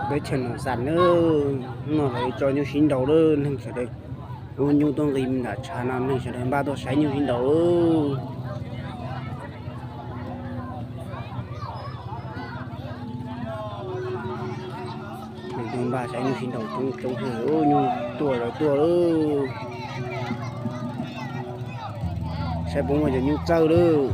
Teb chaws Noom Xas na, no lawv tso nyuj sib nraus lawm, neeg sawv daws ua nyuj tuaj nqis nram tshav no, neeg sawv daws npaj tuaj saib nyuj sib nraus. Neeg tuaj npaj saib nyuj sib nraus coob coob, nyuj tuaj lawv tuaj lawm. Saib puas muaj cov nyuj txawj lawm.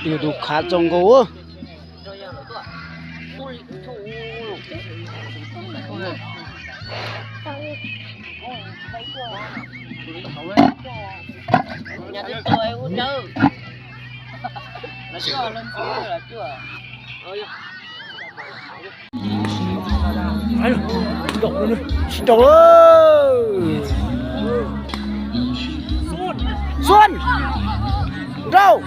Yus tus khav txoos nkaus. Sib nraus lawm. Xuan, nraus.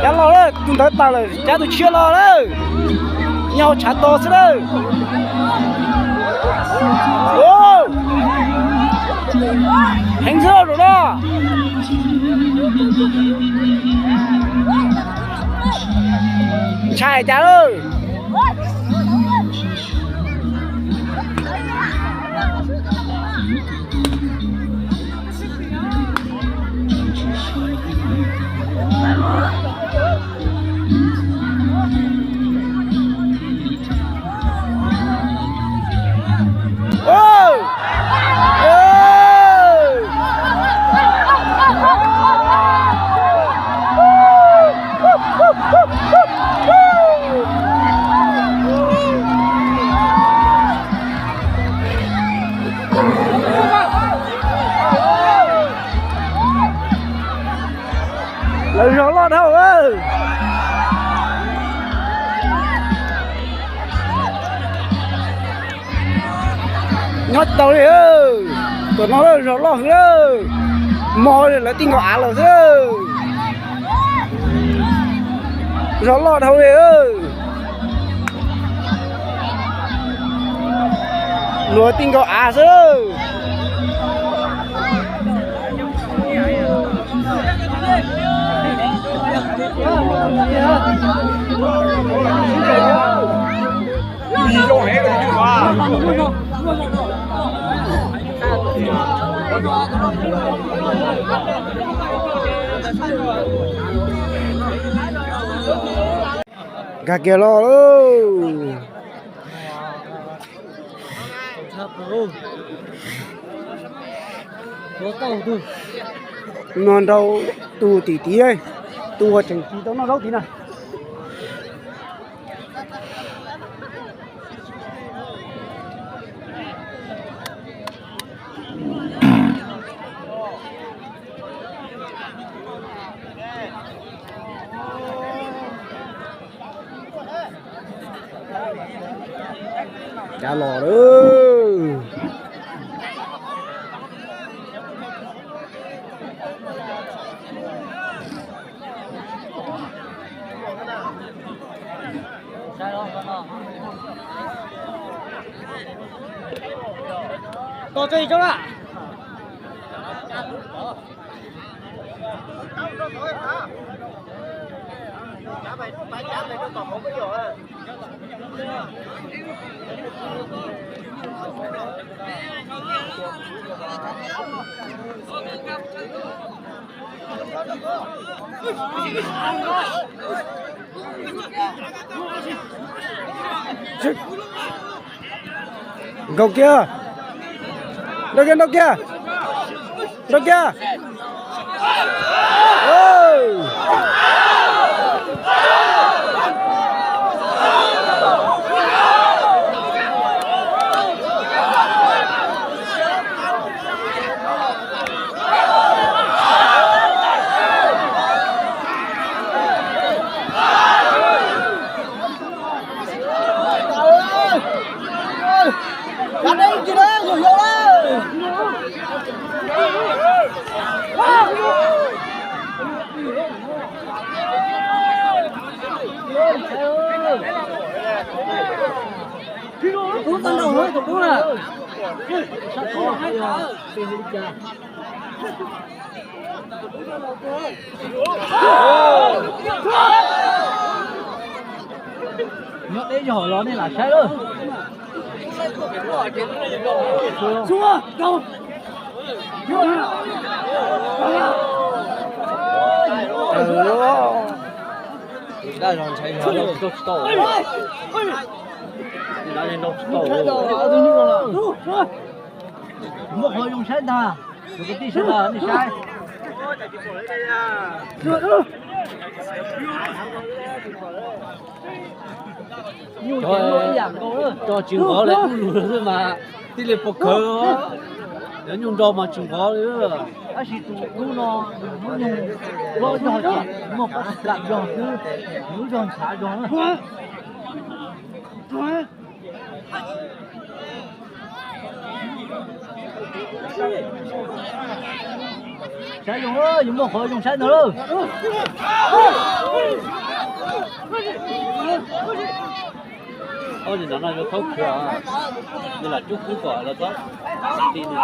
Cab los lawm, tus ntawd tawm lawm, cab tus tshiab los lawm. Nyob hauv tshav tos xwb lawm. Heev xwb zaum no. Ntshai cas lawm. Lawv zog loj dhau lawm. Nyob tau li, tam no lawv zog loj hwv lawm. Mog lawv tij nkaus av los xwb. Zog loj dhau li. Luag tij nkaus av xwb. Nkag kiag los lawm. Noj nraub tus tim tid, tus uas tseem tsis tau noj zaub tid na. Cav los lawm. Tos tsev tso na. Nkaus kiag. Nrau kiag, nrau kiag. Nrau kiag. Nyob deb zog los nej lam saib lawm. Dab zog ntshai zog nrau tsis tau. Dab nrau tsis tau. Muaj qhov zoo saib ntag. Tus kwv tij sawv daws nej saib. Nyuj ces nyuj ib yam nkaus lawm. Cov tsis nqov li ub lug xwb mas thiaj li pom khawv. Cov nyuj nrau mas tsis nqov li. Tab sis tus dub no nws lub nyuj loj zog ces muaj pob kam zog xwb, nws lub zog ntshav zog na. Saib zoo, yuav muaj qhov zoo saib ntag lauj. Ob niag no yuav thaub khiav, nws lam cub kub kom los txhob ti nws.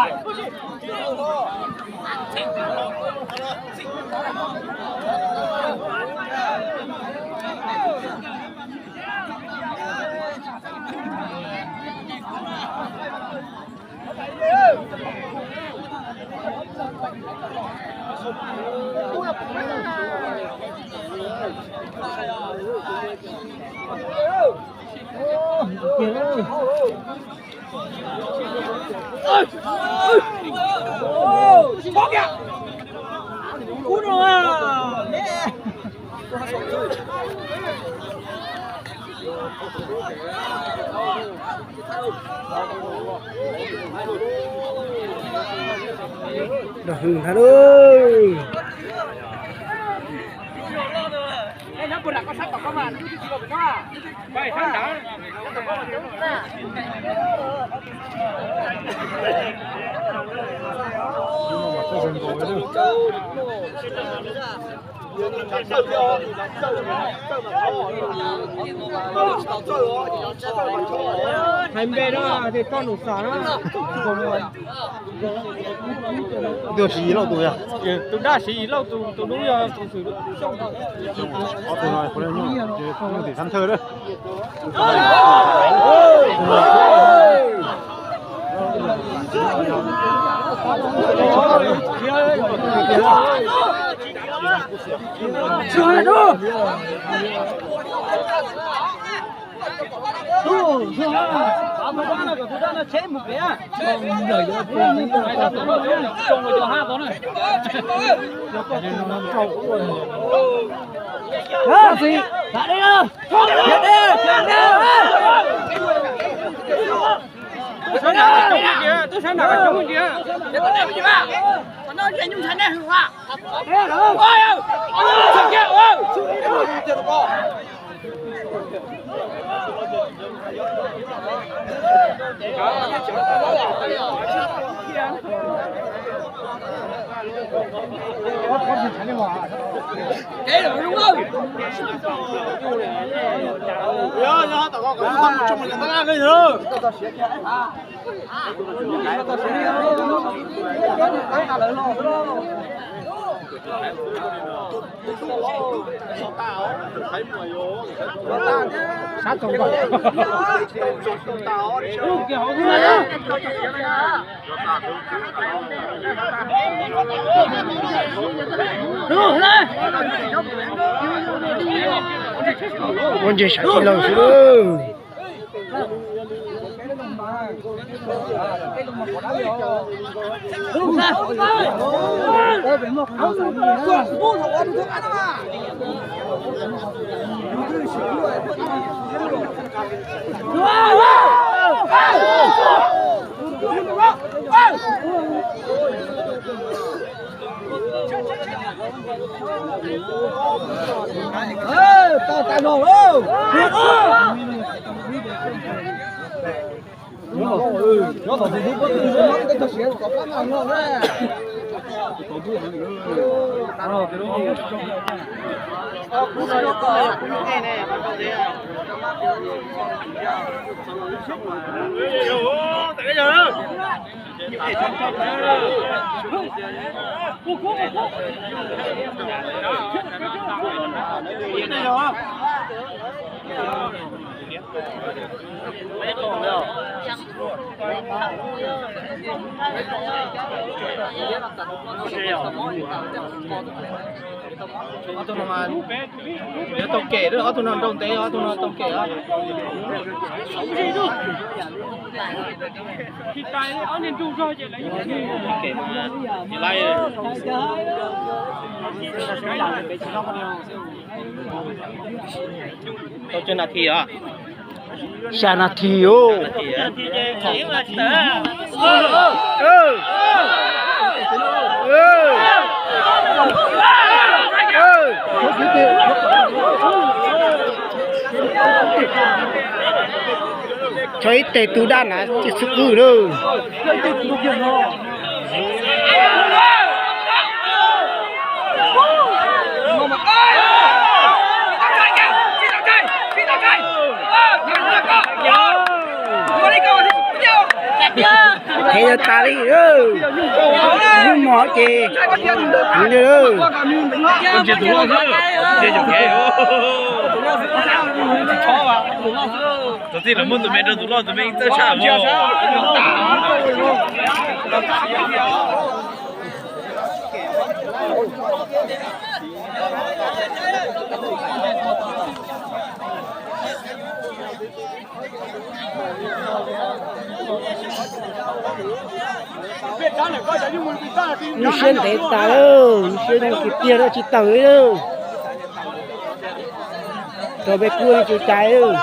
Dag hwj ntag lauj. Hais npe no ces koj num xom na. Tus dab siv lauj tus, tus dub yog tus xwm xyoo. Ob tug no nyuj tim thab thawj lawm. Ua ntses saib tsis laus xwb lawm. Ob tug no mas yuav tau kem, ob tug no nrau ntev, ob tug no tau kem. Tau tsawg nas this os? Xya nas this os. Tso ib teg tug dab na tsis xwb qwj lawm. Heev tas li, lub mos ces heev li. Tus tij laug muab tus me rau tus loj, tus me txawj tshaj. Lub siab ntev tas lawm, lub siab tiag tiag lawm, tsis tawm li lawm. Rau peb kuj li tsis cai lawm.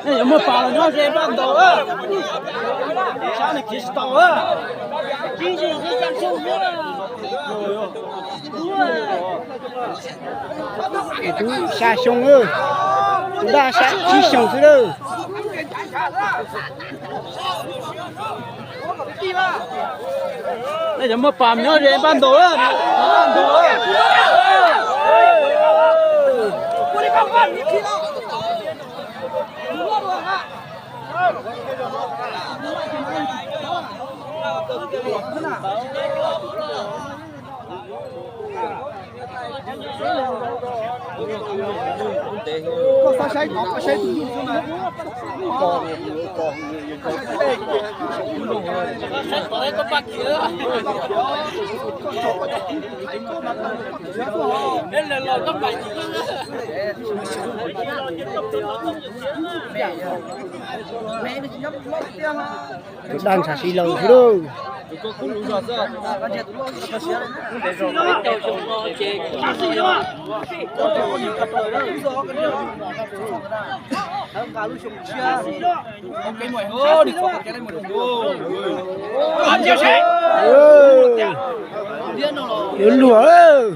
Nej yuav muaj pas los nyob ze npaj ntaus, sab nws khiav tsis tau. Tus xya xyoo, tus daj xya tsib xyoos xwb lawm. Nej cov muaj pas nyob ze npaj ntaus, npaj ntaus. Tus daj ntshav si laus xwb lauj. Yuav luag.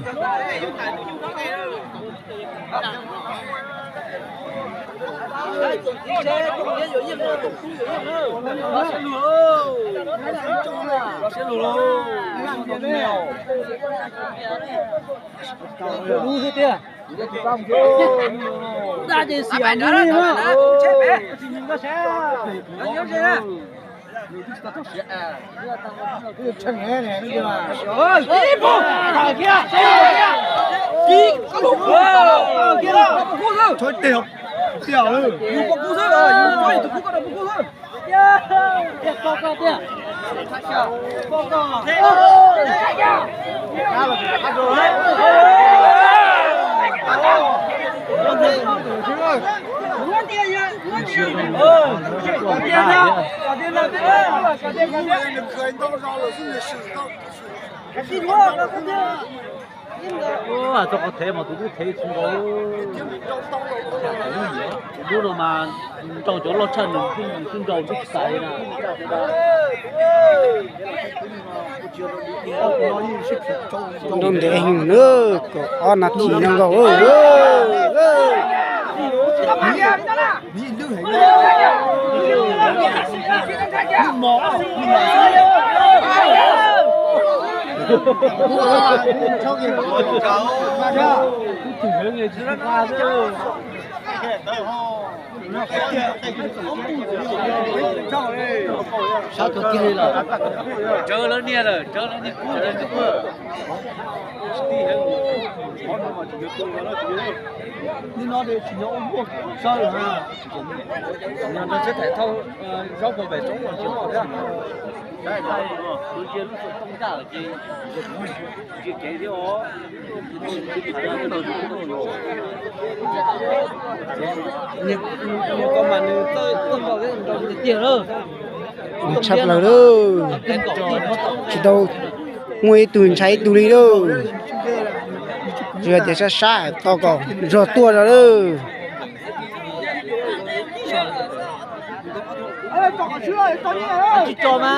Txoj qhov thev mas tus dub thev tsis nkaus. Tus dub no mas nrau cov loj tshaj nws twb nrau twb tsis xaiv na. Nrau ntev heev na, kaum ob nas this no nkaus. Sab tuag kiag li lawm. Tsawv lawv niag lawm, tsawv lawv niag kub lawm. Nim no tsis nyob ua luaj sawb lawm. Nyob rau seb thaum thauj zaub puas pem roob los tsis pom thiab. Tus ntsia lub xyoo tooj ncaj lawm ces ntsia kev thiab os. Nws koj mas nws txawj txawj nkaus thiab nrau tiag tiag lawm. Tshaj plaws lawm. Tsis tau muaj ib tug ntshai ib tug li lauj. Tsis hais tias sab sab tau kom zog tuaj rau lawm. Tsis tso mas.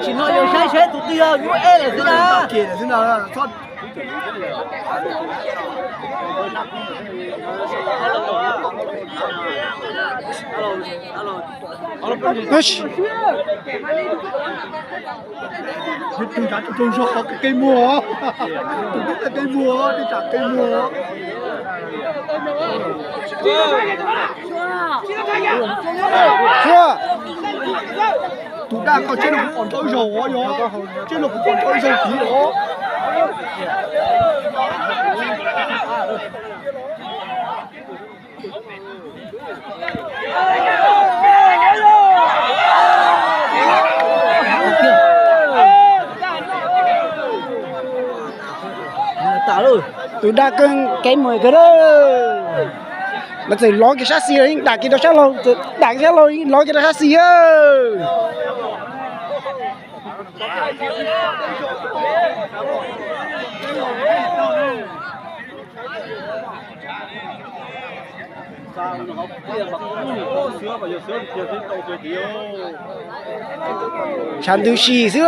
Tsis no yog saib saib tus twg yog nyuaj ej lawm xwb na. Tus nrad tus rau zog qhov qe muag, tus dub qe muag, tus nrad qe muag. Tus daj koj tseb no kuv pom nrau ib zaug os, yog tseb no kuv pom nrau ib zaug tid os. Tus daj keej kev muag kawg lawm. Lawv txawm lov kiag sab xis los yeej dam kiag rau sab laug, txawm dam kiag sab laug yeej lov kiag rau sab xis. Tshav ntuj sim xwb.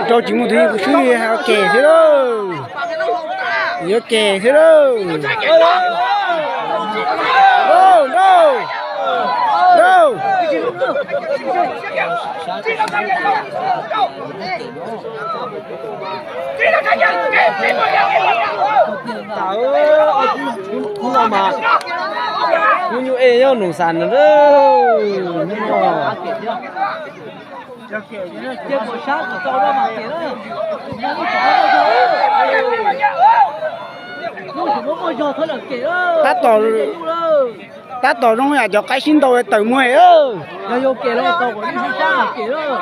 Rau tsis muaj tus yeej kuv swb li hais ua ke xwb lauj. Yuav ke xwb lauj. Lauj, lauj, lauj. Kuv los mas kuv nyuj ej nyob nus xas no. Tab tom, tab tom zoo yam cov qaib sib ntaus tawm muag. Yog yuav kem los tau kom ib sab sab kem lawm.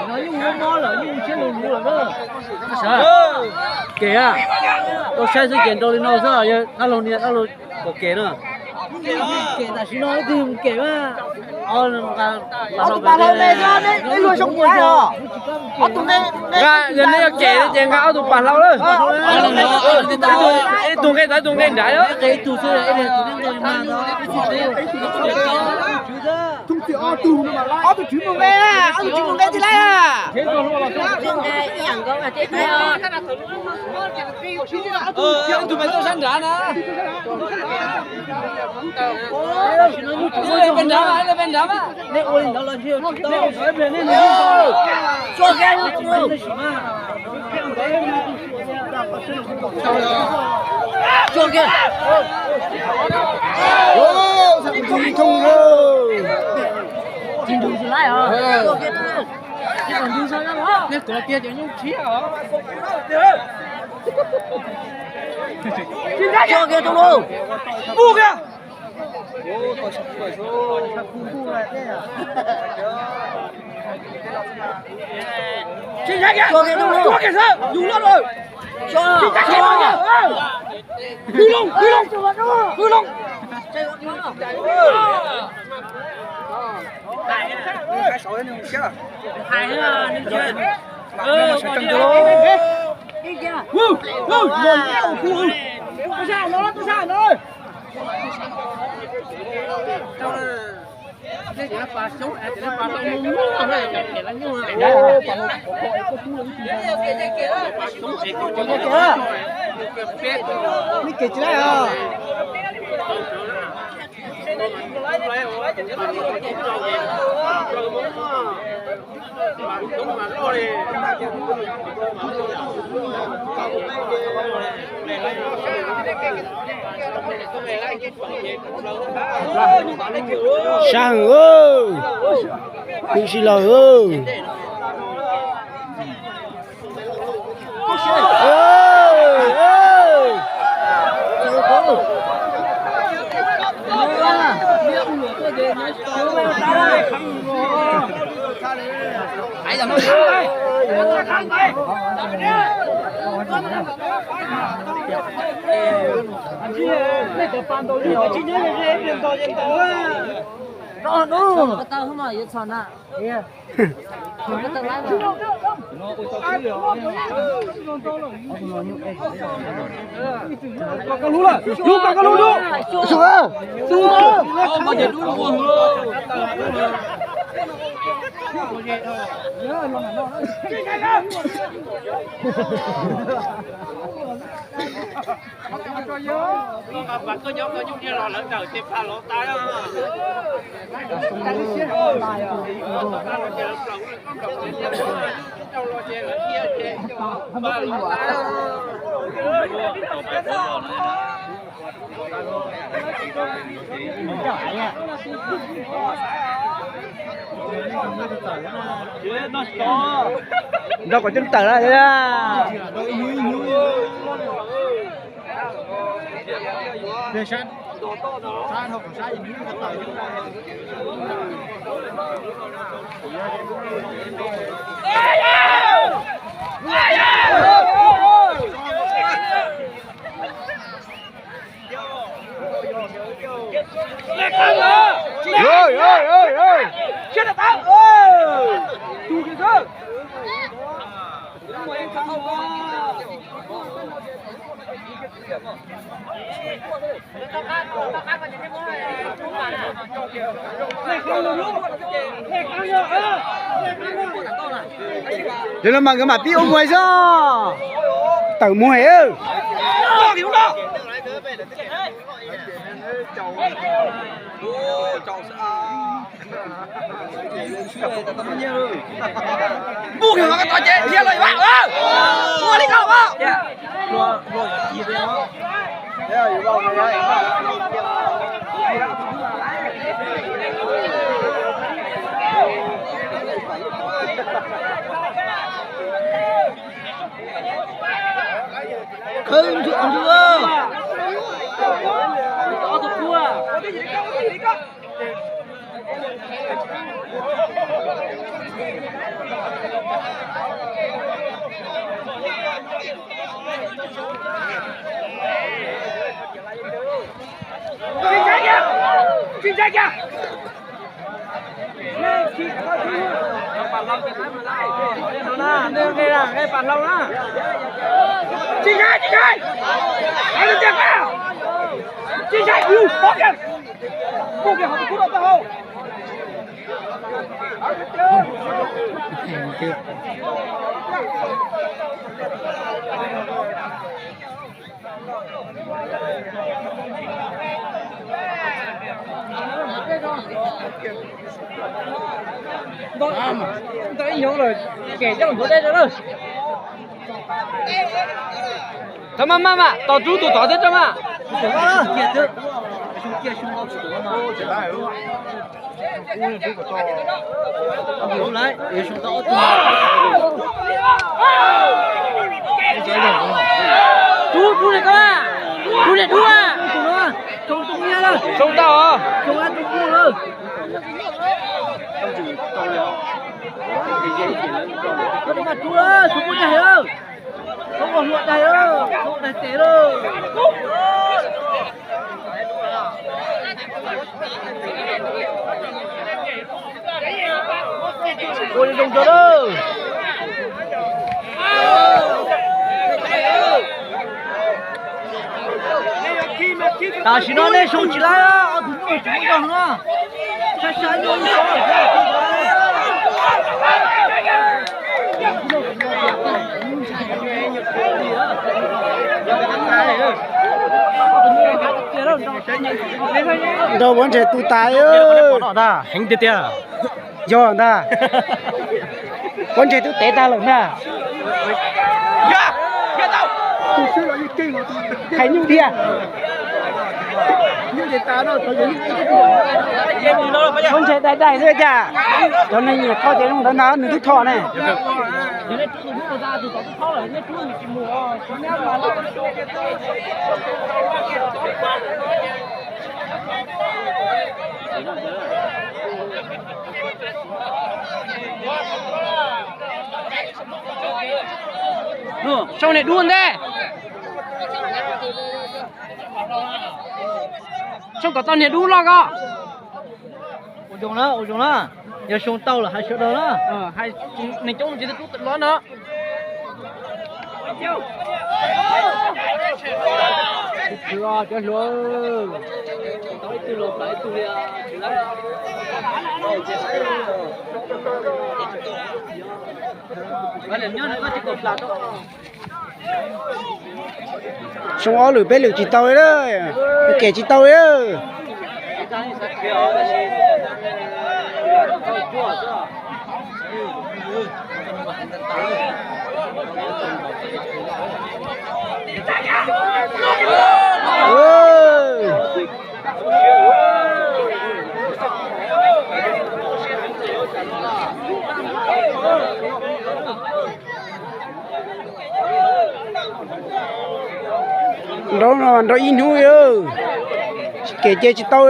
No yeej muab mob lawm, yeej siab luv luv lawm na. Kem a, tau saib xwb ces nrau li no xwb, yog dab laug niag dab laug kom kem na. Kem tam sim no ib tug kem mas. Ob tug pab hlau me xwb, nej luag zoo ua os. Ob tug me, yog nej yuav kem ces nqa ob tug pab hlau lawm. Ib tug nqe tod, ib tug nqe nrad. Ob tug tswv mus nqe, ob tug tswv mus nqe tsis laib a. Ib tug me tuaj sab nrad na. Ib leeg pem nrad mas, ib leeg pem nrad mas. Sab heev, pw si lawm. Nrog kom coj tawm na. Ces los mas nkawd mam pib ua muag xwb. Tawm muag. Npuj kiag hov koj tau ces dhia los yuav. Ua li koj los. Tau mas, mas, mas, tos rub tus tod thiab tso mas. Rub, rub li ko, rub li dub. Zoo tau. Ua li zoo tso lawm. Tam sim no nej zoo tsis laib, ob tug nyuj tsis muaj zog no. Saib saib nyuj ib Nrog Vuab Ntseg tu tas. Heev tiag tiag. Yog ntag. Vuab Ntseg twb tev tag lawm ntag. Hais nyuj tiag. Vuab Ntseg dai dai xwb cas. Cov neeg nyiam tho ces zoo ntawd ntag, nws twb tho ne. Soo niag dub ntej. Soo kom tau niag dub loj ko. Ua zoo na, ua zoo na. Yog Soo tau lawm hais sawv daws na. Neeg coob tsis tau rub los no. Cov hluas. Soo ob lwm peb lwm tsis tau li, kem tsis tau li. Nrau no nrau ib hnub, tsis kem ces tsis tau.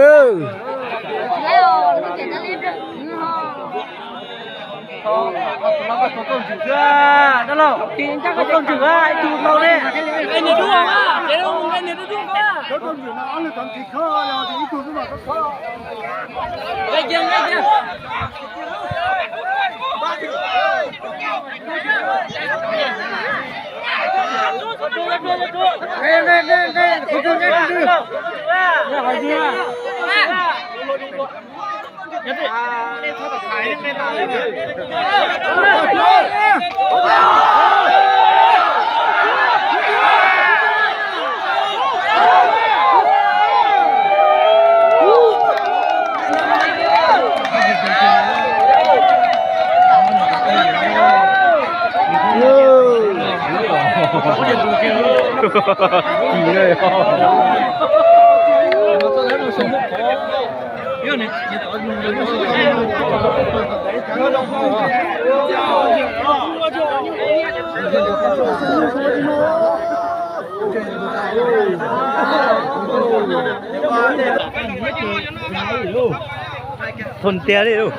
Thon tiag li lauj.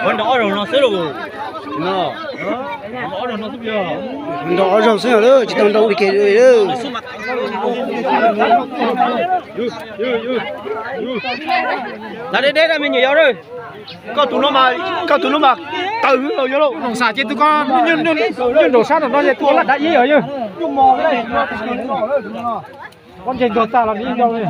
Ua nrog ob zaug no xwb lauj. Nrog ob zaug xwb os, tsis tau nrog ua li ke. Lam deb deb na me nyuam yaus. Koj tus no mas, koj tus no mas tawv los yog lauj. Xav ces tus ko nyob nraum sab nraum no ces tus laj dav ib yam yog. Koj ntse ntuag tag los ib yam li.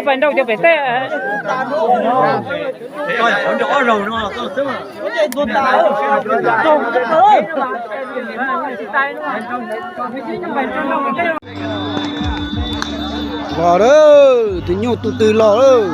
Pais nrau cov pem tej. Los lawm, tus nyuj tus twg los lawm.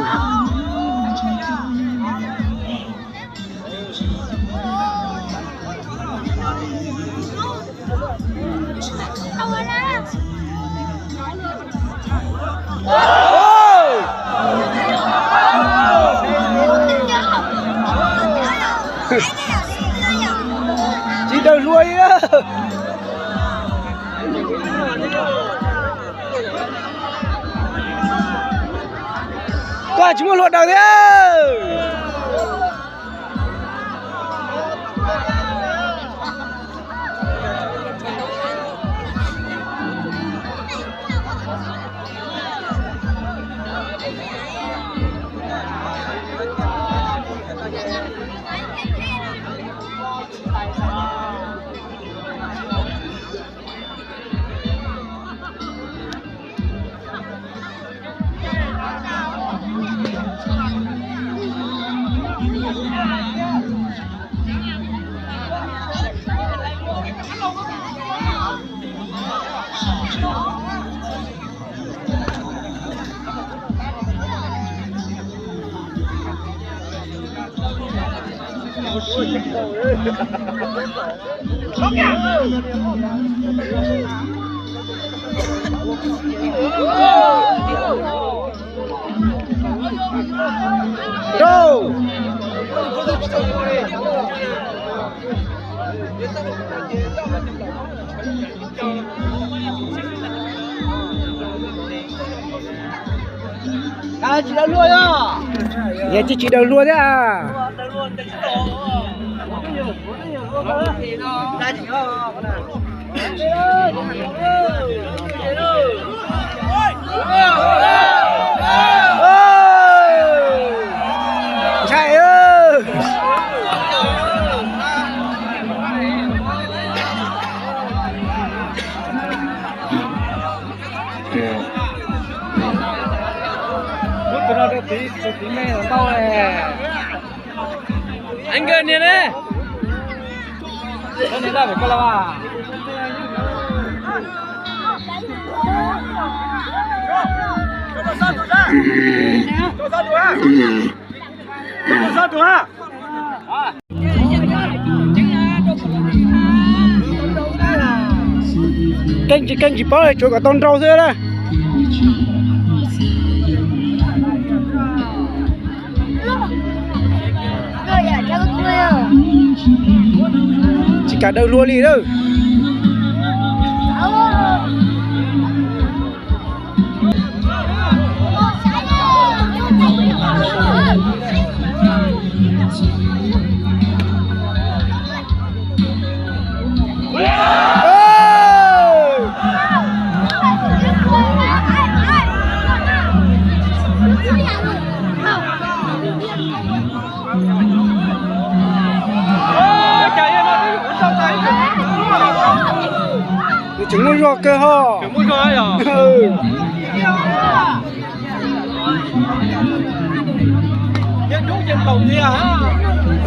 Tsis daws hlua li na. Koj tsis muaj hlua daws thiab. Rau. Tsis daws luaj os. Yog tsis, tsis daws luaj thiab. Ntshai. Tus no rau tiv, tus tiv me los tau. Anh Ngân nian ne. Koj niam laj pem koj laj vas. Keej tsis keej tsis paub, tsuav kom tau nrau xwb na. Tsis kam daws hlua li lawm. Nws tseem muaj zog kawg ho.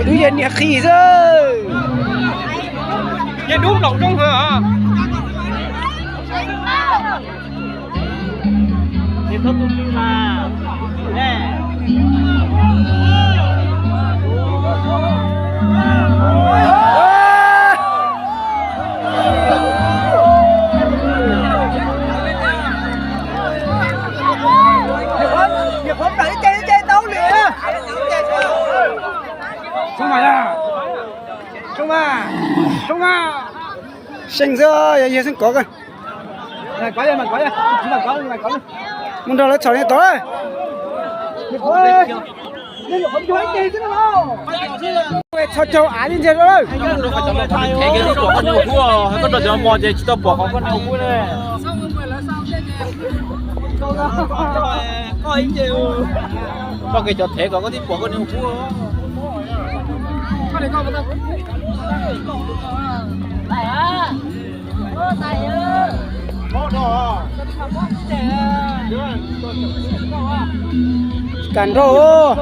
Dub yog niam qis xwb. Dub laus zoo heev. Seej xwb, yog yog xeeb kov kawg. Mus nrog lawv txhom li tod. Txhom caug av li ntxiag lawm. Koj rau cov mos ces tsis tau pom qhov koj niag ua kub ne. Koj kev cov thev kom koj tib pom koj niag ua kub. Kam nrauj.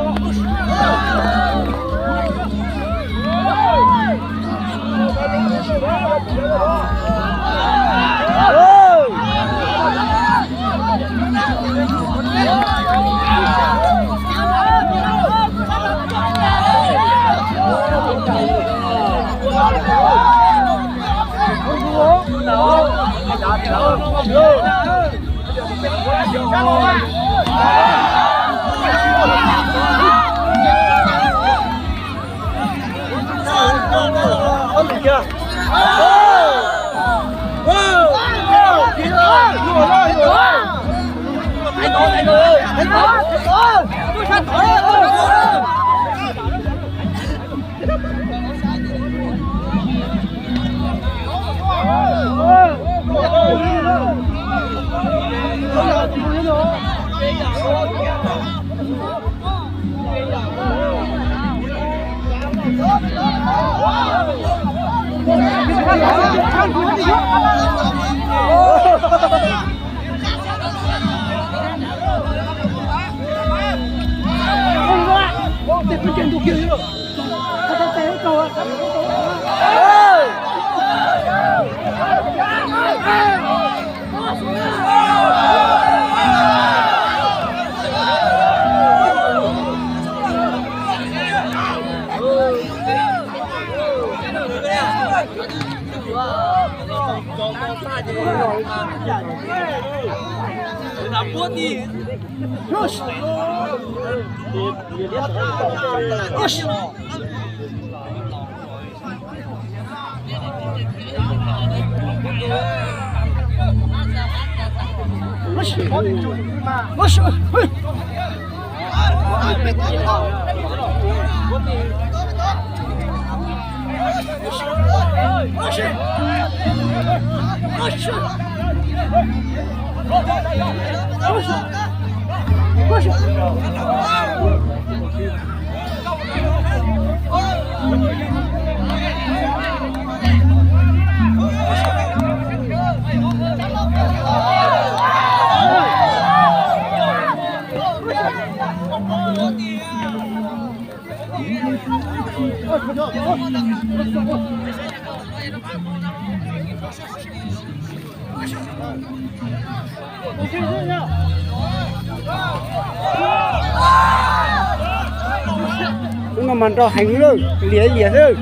Lub no mas nrau heev lawm, liam liam xwb.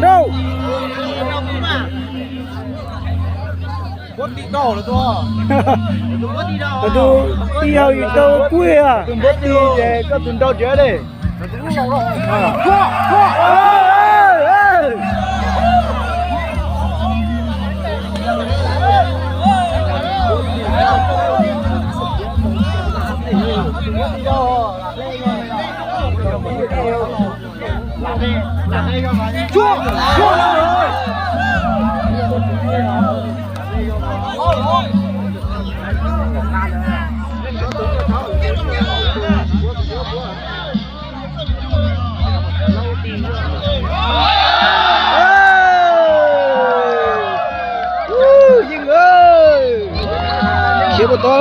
Nrau. Tus tij laug yus tau kub li. Tus npawb tij ces koj tus nrau tsev li. Yeej, khiav puas tau.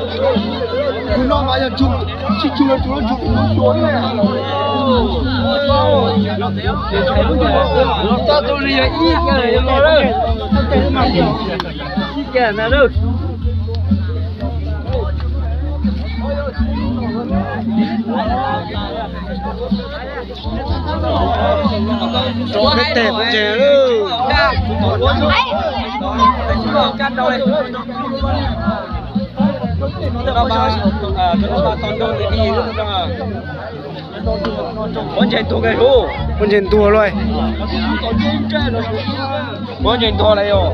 Tus no mas yog tsum, tsis tsum los tsum los tsum tus no xyuas ne. Rov peb teg pov tseg lawm. Pov tseg ntuag lawm. Pov tseg ntuag lawm yog.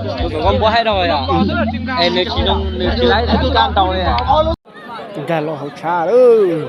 Tus koj npuab haib rau yom. Es nws tsis zoo, nws tsis laib kab ntaus li. Nkag los hauv tshav lawm.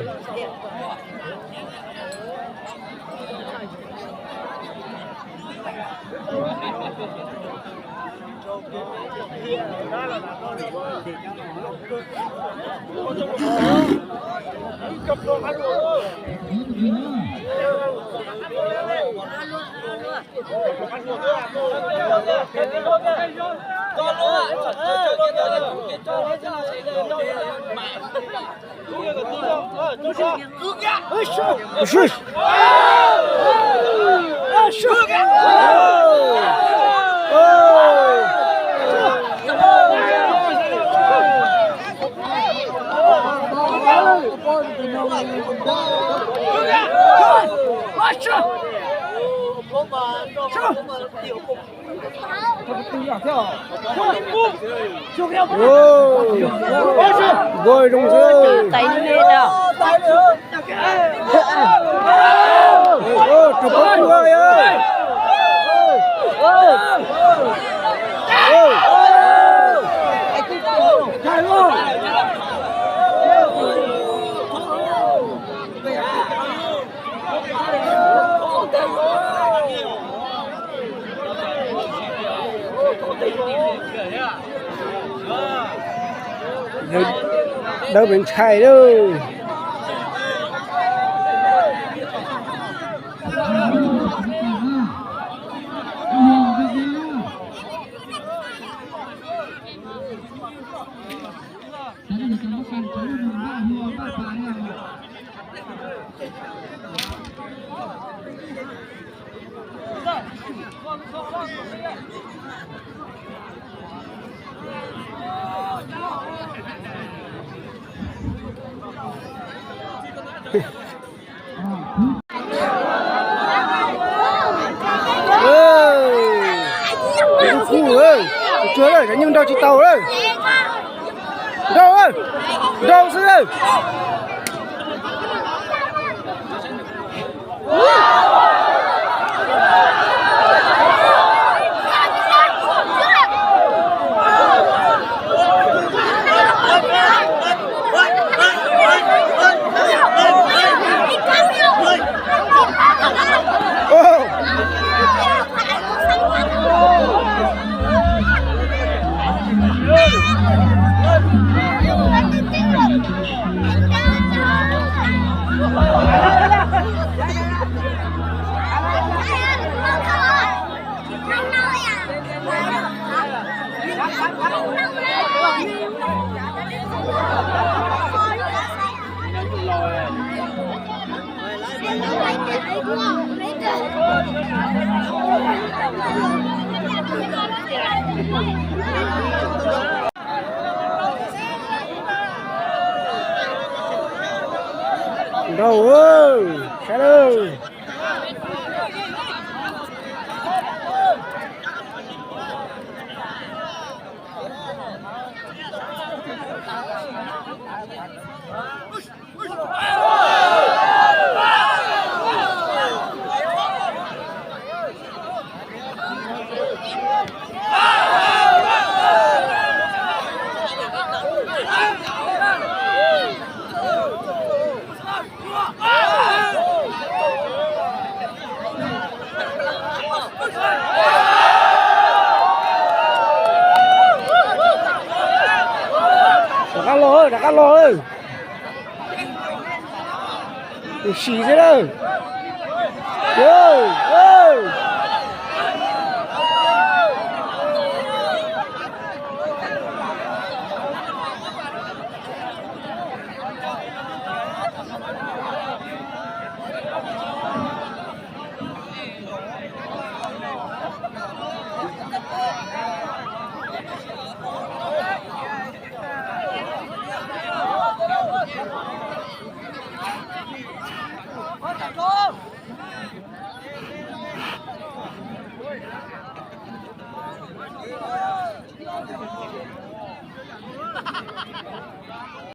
Npua zoo xwb. Tus pab kuv yog. Dawb pes ntshai lawm. Tus kub, tus tsuag lawm, cov nyuj nrau tsis tau lawm. Nrau, nrau xwb lawm. Nrau, saib lawm. Rov qab los, Rov qab los, sim xwb lawm.